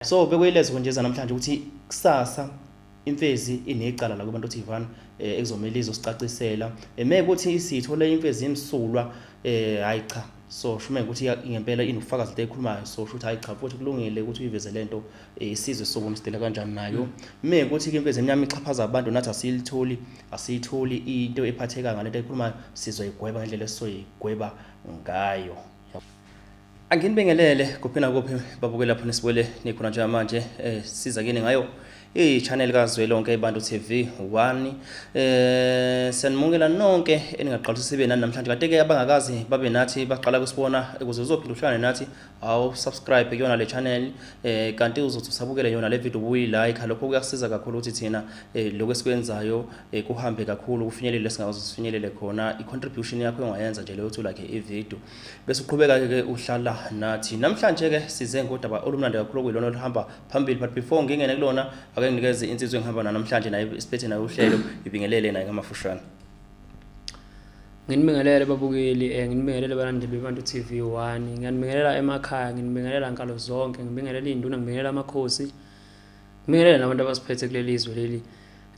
So bekuyilezo nje namhlanje ukuthi kusasa imfezi inecala la kubantu Tivana ekuzomela izosicacisela mekuthi isithole imfezi imsulwa hayi cha, so shume ukuthi ngempela inobufakazi into ekhulumayo, so shuthi hayi cha futhi kulungile ukuthi uyiveze lento, isizwe sobona sidela kanjani nayo. Mekuthi ke imfezi emnyama ixhaphaza abantu, nathi asiyitholi asiyitholi into ephatheka ngalento ekhulumayo, sizoyigweba ngendlela esizoyigweba ngayo. Anginibingelele kuphi nakuphi babukela lapho nisibwele nikhona njengamanje, siza kini ngayo i-channel kaZwelonke Ibantu TV 1. Siyanimukela nonke eningaqala sibe nani namhlanje, kade ke abangakazi babe nathi baqala kusibona, ukuze uzophinda uhlangane nathi awu subscribe kuyona le channel, kanti uzothi usabukele yona le video ubuyi like, lokho kuyasiza kakhulu ukuthi thina lokho esikwenzayo kuhambe kakhulu, kufinyelele singakwazi sifinyelele khona. I-contribution yakho ongayenza nje leyo uthi like i-video bese uqhubeka ke uhlala nathi. Namhlanje ke size ngodaba olumnandi kakhulu okuyilona oluhamba phambili, but before ngingene kulona ake nginikeze insizwa engihamba nayo namhlanje, nayo isiphethe nayo uhlelo, ibingelele naye ngamafushane. Nginibingelele babukeli, nginibingelele balandeli beBantu TV 1. Ngiyanibingelela emakhaya, nginibingelela nkalo zonke, ngibingelela induna, ngibingelela amakhosi. Ngibingelela nabantu abasiphethe kuleli zwe leli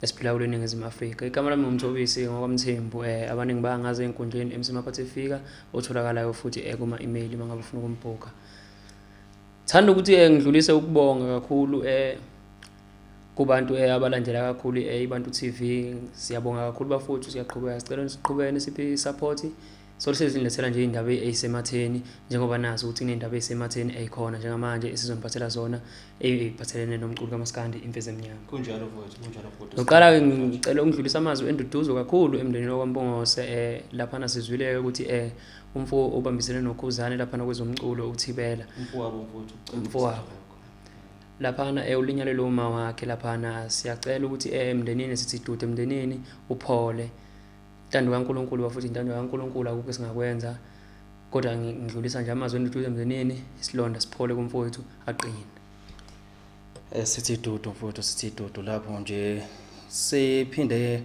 esiphila kulo eNingizimu Afrika. Igama lami nguMthobisi ngokwaMthembu, abaningi bayangazi ey'nkundleni MC Maphathi Fika, otholakalayo futhi kuma email uma ngabe ufuna ukumbhuka. Thanda ukuthi ngidlulise ukubonga kakhulu kubantu abalandela kakhulu iBantu TV. Siyabonga kakhulu bafowethu, siyaqhubeka, sicela siqhubeke nisiphe i-support. So sezinilethela nje iy'ndaba ey'sematheni, njengoba nazi ukuthi kuney'ndaba ey'sematheni ey'khona njengamanje esizoniphathela zona ey'phathelene nomculo kaMaskandi Imfezi Emnyama. Kunjalo mfowethu, kunjalo mfowethu. Ngiqala-ke ngicela ukudlulisa amazwi enduduzo kakhulu emndenini wakwaMpungose. Laphana sizwile ukuthi umfo obambisene noKhuzane laphana kwezomculo uThibela, umfowabo mfowethu. Umfowabo. Laphana ulinyalelwe uma wakhe laphana. Siyacela ukuthi emndenini sithi dude emndenini, uphole. Intando kaNkulunkulu bafuthi, intando kaNkulunkulu, akukho esingakwenza kodwa ngidlulisa nje amazwi enduduzo emndenini, isilonda siphole kumfowethu, aqine. Sithi dudu mfowethu, sithi dudu lapho nje. Siphinde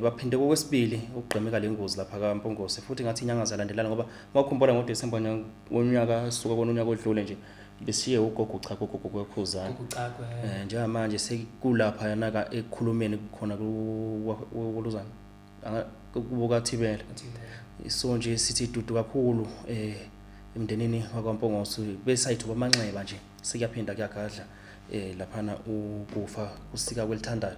baphinde kokwesibili ukugqemeka le ngozi lapha kaMpungose, futhi ngathi inyanga zalandelana, ngoba mawukhumbula ngoDisemba wonyaka suka kona unyaka odlule nje beshiye ugogo cha gogo kwekhuzana. Ukucakwe. Njengamanje sekulapha yana ka ekukhulumeni kukhona kuluzana kubuka Thibela, so nje sithi dudu kakhulu emndenini wakwaMpungose, besayithuba amanxeba nje sekuyaphinda kuyagadla laphana ukufa kusika kwelithandayo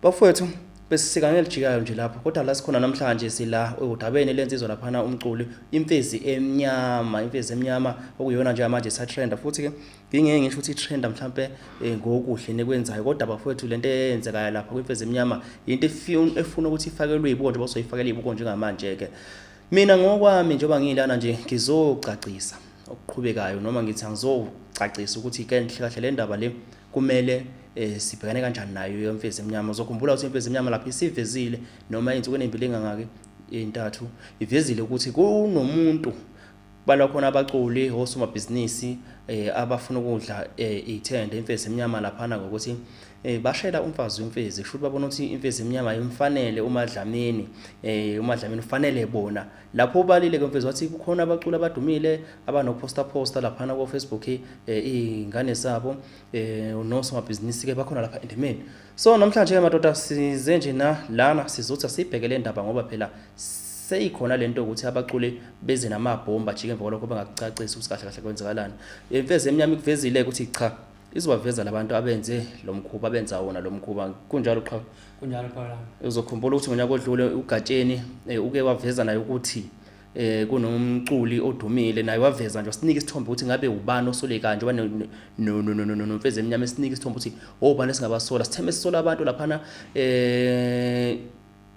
bafowethu, besisika ngelijikayo nje lapho. Kodwa la sikhona namhlanje sila odabeni lensizwa laphana umculi Imfezi Emnyama, Imfezi Emnyama okuyona nje manje isatrenda, futhi ke ngingeke ngisho ukuthi itrenda mhlambe ngokuhle nekwenzayo, kodwa bafowethu lento eyenzekayo lapha kwiMfezi Emnyama into efuna ukuthi ifakelwe ibuko nje, bazoyifakela ibuko njengamanje ke. Mina ngokwami njengoba ngilana nje ngizocacisa okuqhubekayo, noma ngithi angizocacisa ukuthi ke kahle le ndaba le kumele sibhekane kanjani nayo yemfezi emnyama. Uzokhumbula ukuthi imfezi emnyama lapha isivezile noma ey'nsukwini ey'mbili engangaki ey'ntathu ivezile ukuthi kunomuntu balwa khona abaculi osomabhizinisi abafuna ukudla iy'thende imfezi emnyama laphana ngokuthi bashela umfazi wemfezi, kusho ukuthi babona ukuthi imfezi emnyama imfanele uMaDlamini, uMaDlamini ufanele bona. Lapho ubalile ke mfezi wathi kukhona abaculi abadumile abanokuphosta posta laphana ko Facebook iy'ngane zabo, nosomabhizinisi ke bakhona lapha endimeni. So namhlanje ke madoda size nje na lana sizothi asibheke le ndaba, ngoba phela seyikhona lento ukuthi abaculi beze namabhomba jike emva kwalokho bangakucacisi ukuthi kahle kahle kwenzakalani. Imfezi emnyama ikuvezile ukuthi cha, izobaveza labantu abenze lo mkhuba, abenza wona lo mkhuba. Kunjalo qha? Kunjalo phela. Uzokhumbula ukuthi ngonyaka odlule uGatsheni uke waveza naye ukuthi kunomculi odumile, naye waveza nje wasinika isithombe ukuthi ngabe ubani osolekayo, njengoba noMfezi Emnyama esinika isithombe ukuthi obani esingabasola. Sitheme sisola abantu laphana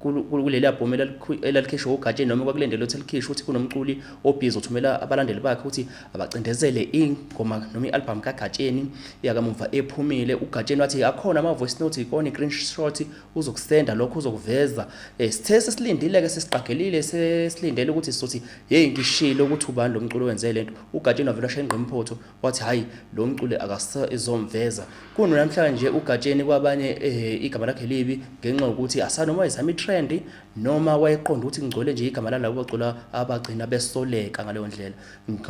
kuleli album elalikhishwe uGatsheni, noma kwakulendele ukuthi likhishwe, ukuthi kunomculi obhizi othumela abalandeli bakhe ukuthi abacindezele ingoma noma i-album kaGatsheni yakamuva ephumile. UGatsheni wathi akhona ama-voice note, ikona i-screenshot, uzokusenda lokho, uzokuveza. Sithe sesilindile-ke, sesiqagelile, sesilindele ukuthi sizothi hey ngishilo ukuthi ubani lo mculo wenze lento, uGatsheni wavela washaya ingqimphotho wathi hayi lo mculi akasezomveza. Kunamhlanje uGatsheni kwabanye igama lakhe libi ngenxa yokuthi asanoma izama itrend. i-trend noma wayeqonda ukuthi ngigcwele nje igama lalabo bacula abagcina besoleka ngaleyo ndlela,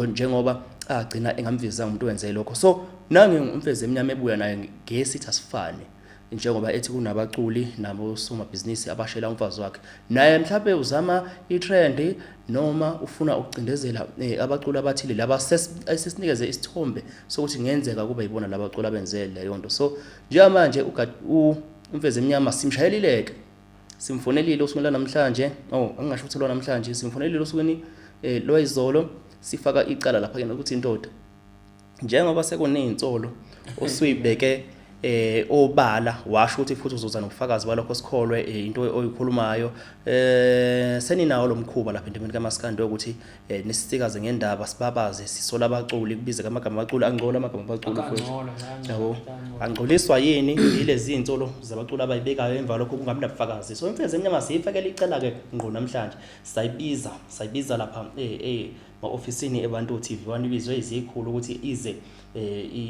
njengoba agcina engamvezanga umuntu owenze lokho. So nange uMfezi Emnyama ebuya naye ngesithi asifane, njengoba ethi kunabaculi nabosomabhizinisi abashela umfazi wakhe, naye mhlawumbe uzama i-trend noma ufuna ukucindezela abaculi abathile laba sesinikeze isithombe sokuthi kungenzeka kube yibona labaculi abenze leyo nto. So njengamanje uMfezi Emnyama simshayelileke, simfonelile osukwini lwanamhlanje, angingasho ukuthi lwanamhlanje, simfonelile osukwini lwayizolo, sifaka icala lapha kena ukuthi indoda njengoba sekuneyinsolo osuyibeke obala, washo ukuthi futhi uzoza nobufakazi balokho, sikholwe into oyikhulumayo. Seninawo lo mkhuba lapha endimeni kaMaskandi ukuthi nisisikaze ngendaba, sibabaze, sisola abaculi, kubize amagama abaculi, angcola amagama abaculi futhi. Yabo, angcoliswa yini yilezi insolo zabaculi abayibekayo emva lokho kungabi nabufakazi. So Imfezi Emnyama siyifakele icala ke ngqo namhlanje, sayibiza lapha ma-ofisini eBantu TV 1, ibizwe izikhulu ukuthi ize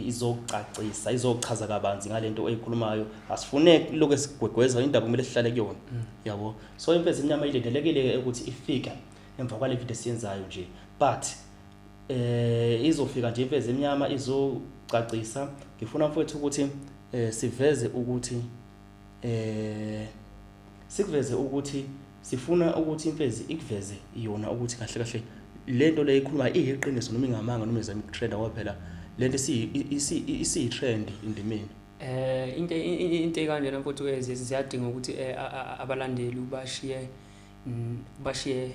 izocacisa, izochaza kabanzi ngalento oyikhulumayo. Asifune lokho esigwegweza indaba, kumele sihlale kuyona. Yabo, so Imfezi Emnyama ilindelekile ukuthi ifike emva kwale video esiyenzayo nje, but izofika nje Imfezi Emnyama izocacisa. Ngifuna mfowethu ukuthi siveze ukuthi sikuveze ukuthi sifuna ukuthi Imfezi ikuveze yona ukuthi kahle kahle lento le ikhuluma iyiqiniso noma ingamanga noma izama ukutrenda, ngoba phela lento isiyi-trend endimeni. Into ekanjena futhi ziyadinga ukuthi abalandeli bashiye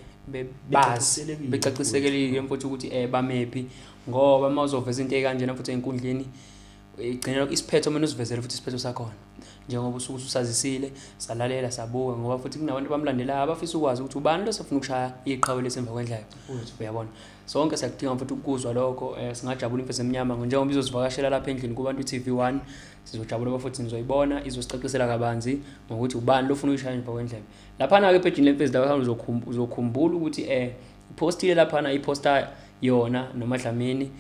bazi becacisekelile futhi ukuthi bamephi, ngoba uma uzoveza into ekanjena futhi enkundleni igcina isiphetho, mina usivezele futhi isiphetho sakhona njengoba usuke usazisile, salalela sabuka, ngoba futhi kunabantu abamlandelayo abafisa ukwazi ukuthi ubani lo sefuna ukushaya iqhawe lesemva kwendlela. Uyabona, sonke siyakudinga futhi ukuzwa lokho. Singajabula Imfezi Emnyama njengoba izosivakashela lapha endlini kuBantu TV 1, sizojabula futhi nizoyibona, izosicacisela kabanzi ngokuthi ubani lo ufuna ukuyishaya emva kwendlela. Laphana-ke ephejini lemfezi lapha uzokhumbula ukuthi ipostile laphana, iposta yona noMadlamini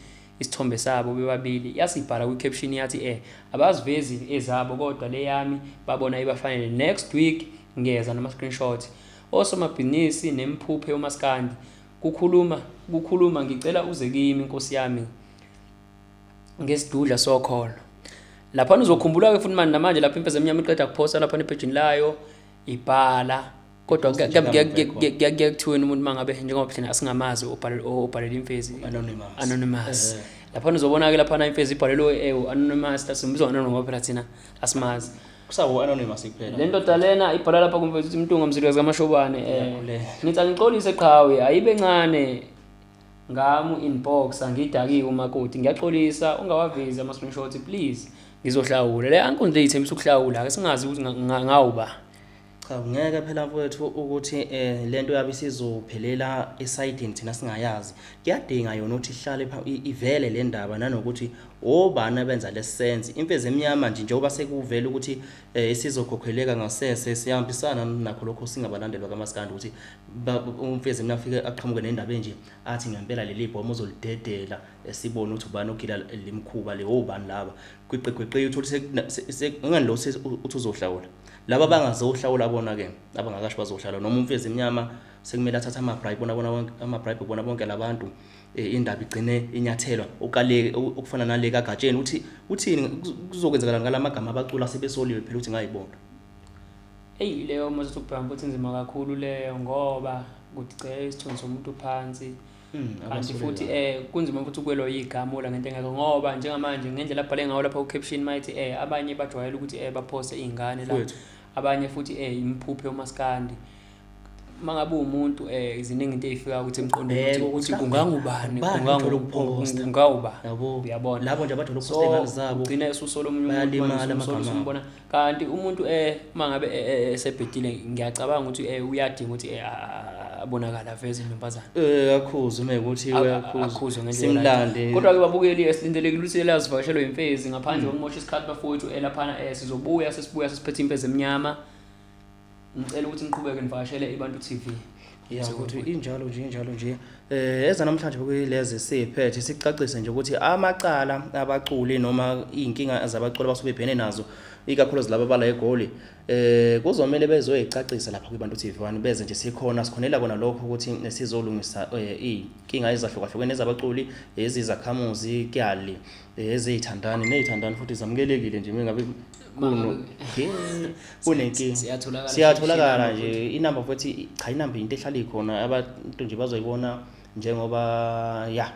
isithombe sabo bebabili, yasibhala kwi-caption yathi abazivezi ezabo kodwa le yami babona ibafanele. Next week ngiyeza nama-screenshot. Osomabhizinisi nemphuphe uMaskandi kukhuluma ngicela uze kimi inkosi yami ngesidudla sokholo. Laphana uzokhumbula-ke futhi manje namanje lapho Imfezi Emnyama iqeda kuphosta laphana ephejini layo ibhala, kodwa kuyaye kuthiweni umuntu mangabe njengoba thina asingamazi obhalela Imfezi anonymous. Laphana uzobona-ke laphana Imfezi ibhalelwe anonymous, simbiza ngo-anonymous ngoba phela thina asimazi. Kusawo anonymous kuphela. Le ndoda lena ibhala lapha kumfezi ukuthi Mntungwa Mzilikazi kaMashobane ngithi angixolise qhawe, ayibe ncane ngamu inbox angidakiwe umakoti, ngiyaxolisa ungawavezi ama-screenshot please, ngizohlawula. Le ankundla ithembisa ukuhlawula, ake singazi ukuthi ngawuba. Cha, ngeke phela mfowethu ukuthi lento yabe isizophelela esayidini thina singayazi. Kuyadinga yona ukuthi ihlale ivele le ndaba, nanokuthi obani abenza lesenzi. Imfezi Emnyama nje njengoba sekuvela ukuthi isizokhokheleka ngasese, siyahambisana nakho lokho singabalandelwa kaMaskandi ukuthi uMfezi Emnyama afike aqhamuke nendaba enje athi ngempela leli bhomu uzolidedela, sibone ukuthi ubani ogila lemkhuba le, obani laba. Kwiqigwiqi uthole ngani lo uthi uzohlawula. Laba bangazohlawula bona ke abangakasho bazohlala, noma uMfezi Emnyama sekumele athathe ama-bribe, bona ama-bribe bona bonke labantu, indaba igcine inyathelwa ukaleke okufana nale kaGatsheni. Uthi uthini kuzokwenzakala ngalamagama abacula sebesoliwe phela ukuthi ngayibona. Eyi leyo mase ukubheka futhi inzima kakhulu leyo, ngoba kudicela isithunzi somuntu phansi. Kanti futhi kunzima futhi ukwelwa igama la ngento engekho, ngoba njengamanje ngendlela abhale ngayo lapha ku-caption mayithi abanye bajwayele ukuthi baphoste iy'ngane la, abanye futhi imphuphe uMaskandi. Mangabe umuntu ziningi into ey'fika ukuthi emqondweni ukuthi kungangubani, kungawuba, uyabona labo nje abajwayele ukuphosta iy'ngane zabo, ugcina esusola omunye umuntu usumbona. Kanti umuntu mangabe esebhedile ngiyacabanga ukuthi uyadinga ukuthi abonakala aveze intombazana. Akhuze uma ukuthi uyakhuza simlande. Kodwa-ke babukeli esilindelekile ukuthi lazivakashelwe Imfezi ngaphandle kokumosha isikhathi bafowethu laphana sizobuya sesibuya sesiphethe Imfezi Emnyama. Ngicela ukuthi niqhubeke nivakashele iBantu TV. Ya ukuthi injalo nje, injalo nje. Ezanamhlanje bekuyilezi siphethe sicacise nje ukuthi amacala abaculi noma izinkinga zabaculi abasuke bebhene nazo, ikakhulukazi laba abala eGoli, kuzomele bezoyicacisa lapha kwiBantu TV 1, beze nje, sikhona, sikhonela kona lokho ukuthi sizolungisa iy'nkinga ezahlukahlukene ezabaculi, ezizakhamuzi kuyali, eziy'thandani ney'thandani futhi zamukelekile nje mengabe kunenkinga. Siyatholakala. Siyatholakala nje inamba futhi. Cha, inamba into ehlala ikhona, abantu nje bazoyibona njengoba ya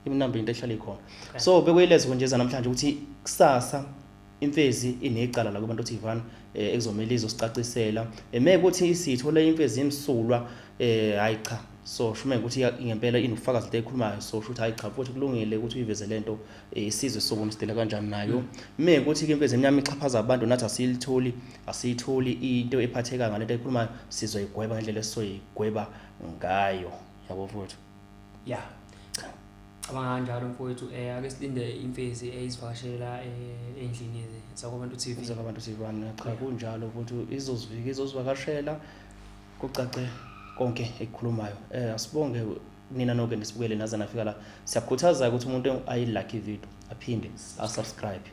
inamba into ehlala ikhona. So bekuyilezo nje zanamhlanje ukuthi kusasa Imfezi inecala la kuBantu TV 1 ekuzomela izosicacisela. Mekuthi isithole Imfezi imsulwa, hayi cha, so shume ukuthi ngempela inobufakazi into ekhulumayo, so sho ukuthi hayi cha futhi kulungile ukuthi uyiveze lento, isizwe sobona sidela kanjani nayo. Mekuthi ke Imfezi emnyama ixhaphaza abantu, nathi asiyitholi, asiyitholi into ephatheka ngalento ekhulumayo, sizoyigweba ngendlela esizoyigweba ngayo, yabo futhi. Ya, cabanga kanjalo mfowethu. Ake silinde Imfezi eyizivakashela endlini zakwaBantu TV. ZakaBantu TV 1. Cha, kunjalo futhi, izozivika, izozivakashela, kucace konke ekukhulumayo. Asibonge nina nonke nisibukele naze nafika la. Siyakhuthaza ukuthi umuntu ayilike ivideo aphinde asubscribe.